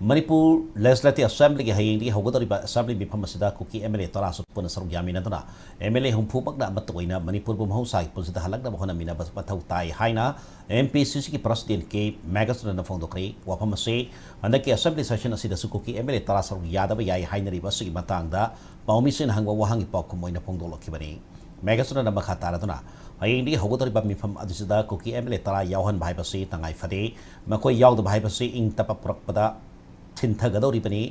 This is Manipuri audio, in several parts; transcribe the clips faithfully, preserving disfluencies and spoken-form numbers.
ꯃꯅꯤꯄꯨꯔ Legislative Assemblyꯒꯤ ꯍꯌꯦꯡꯗꯒꯤ ꯍꯧꯒꯗꯧꯔꯤꯕ Assembly ꯃꯤꯐꯝ ꯑꯁꯤꯗ ꯀꯨꯀꯤ MLA ꯇꯔꯥꯁꯨ ꯄꯨꯟꯅ ꯁꯔꯨꯛ ꯌꯥꯃꯤꯟꯅꯗꯨꯅ MLA ꯍꯨꯝꯐꯨꯃꯛꯅ ꯑꯃꯠꯇ ꯑꯣꯏꯅ ꯃꯅꯤꯄꯨꯔꯕꯨ ꯃꯍꯧꯁꯥꯒꯤ ꯄꯨꯟꯁꯤꯗ ꯍꯜꯂꯛꯅꯕ ꯍꯣꯠꯅꯃꯤꯟꯅꯕ ꯃꯊꯧ ꯇꯥꯏ ꯍꯥꯏꯅ MPCCꯒꯤ President ꯀꯦ ꯃꯦꯘꯆꯟꯗ꯭ꯔꯅ ꯐꯣꯡꯗꯣꯛꯈ꯭ꯔꯦ꯫ ꯋꯥꯐꯝ ꯑꯁꯤ ꯍꯟꯗꯛꯀꯤ Assembly session ꯑꯁꯤꯗꯁꯨ ꯀꯨꯀꯤ MLA ꯇꯔꯥ ꯁꯔꯨꯛ ꯌꯥꯗꯕ ꯌꯥꯏ ꯍꯥꯏꯅꯔꯤꯕ ꯑꯁꯤꯒꯤ ꯃꯇꯥꯡꯗ ꯄꯥꯎꯃꯤꯁꯤꯡꯅ ꯍꯪꯕ ꯋꯥꯍꯪꯒꯤ ꯄꯥꯎꯈꯨꯝ ꯑꯣꯏꯅ ꯐꯣꯡꯗꯣꯛꯂꯛꯈꯤꯕꯅꯤ꯫ ꯃꯦꯘꯆꯟꯗ꯭ꯔꯅ ꯃꯈꯥ ꯇꯥꯔꯗꯨꯅ, ꯍꯌꯦꯡꯗꯒꯤ ꯍꯧꯒꯗꯧꯔꯤꯕ ꯃꯤꯐꯝ ꯑꯗꯨꯁꯤꯗ ꯀꯨꯀꯤ MLA ꯇꯔꯥ ꯌꯥꯎꯍꯟꯕ ꯍꯥꯏꯕꯁꯤ ꯇꯉꯥꯏ ꯐꯗꯦ꯫ ꯃꯈꯣꯏ ꯌꯥꯎꯗꯕ ꯍꯥꯏꯕꯁꯤ ꯏꯪ ꯇꯞꯄ ꯄꯨꯔꯛꯄꯗ ꯊꯤꯟꯊꯒꯗꯧꯔꯤꯕꯅꯤ꯫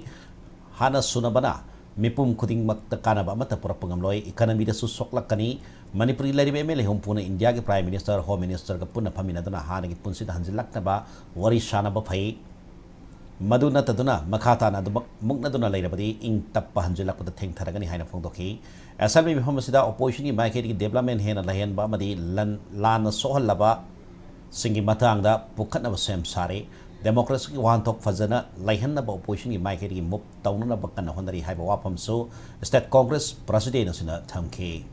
ꯍꯥꯟꯅ ꯁꯨꯅꯕꯅ ꯃꯤꯄꯨꯝ ꯈꯨꯗꯤꯡꯃꯛꯇ ꯀꯥꯟꯅꯕ ꯑꯃꯠꯇ ꯄꯨꯔꯛꯄ ꯉꯝꯂꯣꯏ꯫ Economyꯗꯁꯨ ꯁꯣꯛꯂꯛꯀꯅꯤ꯫ ꯃꯅꯤꯄꯨꯔꯒꯤ ꯂꯩꯔꯤꯕ MLA ꯍꯨꯝꯐꯨꯅ ꯏꯟꯗꯤꯌꯥꯒꯤ Prime Minister, Home Ministerꯒ ꯄꯨꯟꯅ ꯐꯝꯃꯤꯟꯅꯗꯨꯅ ꯍꯥꯟꯅꯒꯤ ꯄꯨꯟꯁꯤꯗ ꯍꯟꯖꯤꯜꯂꯛꯅꯕ ꯋꯥꯔꯤ ꯁꯥꯅꯕ ꯐꯩ꯫ ꯃꯗꯨ ꯅꯠꯇꯗꯨꯅ ꯃꯈꯥ ꯇꯥꯅ ꯑꯗꯨꯃꯛ ꯃꯨꯛꯅꯗꯨꯅ ꯂꯩꯔꯕꯗꯤ ꯏꯪ ꯇꯞꯄ ꯍꯟꯖꯤꯜꯂꯛꯄꯗ ꯊꯦꯡꯊꯔꯒꯅꯤ ꯍꯥꯏꯅ ꯐꯣꯡꯗꯣꯛꯈꯤ꯫ Assembly ꯃꯤꯐꯝ ꯑꯁꯤꯗ oppositionꯒꯤ ꯃꯥꯏꯀꯩꯗꯒꯤ development ꯍꯦꯟꯅ ꯂꯩꯍꯟꯕ ꯑꯃꯗꯤ ꯂꯟ-, ꯂꯥꯟꯅ ꯁꯣꯛꯍꯜꯂꯕꯁꯤꯡꯒꯤ ꯃꯇꯥꯡꯗ ꯄꯨꯈꯠꯅꯕ ꯁꯦꯝ ꯁꯥꯔꯦ꯫ Democracyꯒꯤ ꯋꯥꯍꯟꯊꯣꯛ ꯐꯖꯅ ꯂꯩꯍꯟꯅꯕ oppositionꯒꯤ ꯃꯥꯏꯀꯩꯗꯒꯤ move ꯇꯧꯅꯅꯕ ꯀꯟꯅ ꯍꯣꯠꯅꯔꯤ ꯍꯥꯏꯕ ꯋꯥꯐꯝꯁꯨ State Congress President ꯑꯁꯤꯅ ꯊꯝꯈꯤ꯫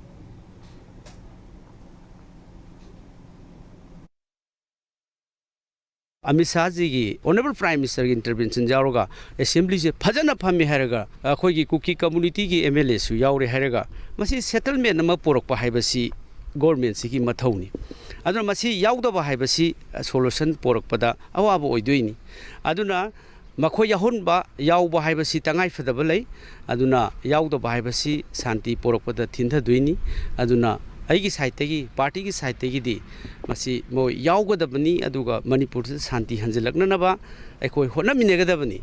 ꯑꯃꯤꯠ ꯁꯥꯍꯖꯤꯒꯤ Honourable Prime Ministerꯒꯤ intervention ꯌꯥꯎꯔꯒ Assemblyꯁꯦ ꯐꯖꯅ ꯐꯝꯃꯤ ꯍꯥꯏꯔꯒ, ꯑꯩꯈꯣꯏꯒꯤ ꯀꯨꯀꯤ communityꯒꯤ MLAꯁꯨ ꯌꯥꯎꯔꯦ ꯍꯥꯏꯔꯒ, ꯃꯁꯤ settlement ꯑꯃ ꯄꯨꯔꯛꯄ ꯍꯥꯏꯕꯁꯤ governmentꯁꯤꯒꯤ ꯃꯊꯧꯅꯤ꯫ ꯑꯗꯨꯅ ꯃꯁꯤ ꯌꯥꯎꯗꯕ ꯍꯥꯏꯕꯁꯤ solution ꯄꯨꯔꯛꯄꯗ ꯑꯋꯥꯕ ꯑꯣꯏꯗꯣꯏꯅꯤ꯫ ꯑꯗꯨꯅ ꯃꯈꯣꯏ ꯌꯥꯎꯍꯟꯕ, ꯌꯥꯎꯕ ꯍꯥꯏꯕꯁꯤ ꯇꯉꯥꯏ ꯐꯗꯕ ꯂꯩ꯫ ꯑꯗꯨꯅ ꯌꯥꯎꯗꯕ ꯍꯥꯏꯕꯁꯤ ꯁꯥꯟꯇꯤ ꯄꯨꯔꯛꯄꯗ ꯊꯤꯟꯊꯗꯣꯏꯅꯤ꯫ ꯑꯗꯨꯅ ꯑꯩꯒꯤ sideꯇꯒꯤ, partyꯒꯤ sideꯇꯒꯤꯗꯤ ꯃꯁꯤ ꯃꯣꯏ ꯌꯥꯎꯒꯗꯕꯅꯤ, ꯑꯗꯨꯒ ꯃꯅꯤꯄꯨꯔꯁꯤꯗ ꯁꯥꯟꯇꯤ ꯍꯟꯖꯤꯜꯂꯛꯅꯅꯕ ꯑꯩꯈꯣꯏ ꯍꯣꯠꯅꯃꯤꯟꯅꯒꯗꯕꯅꯤ꯫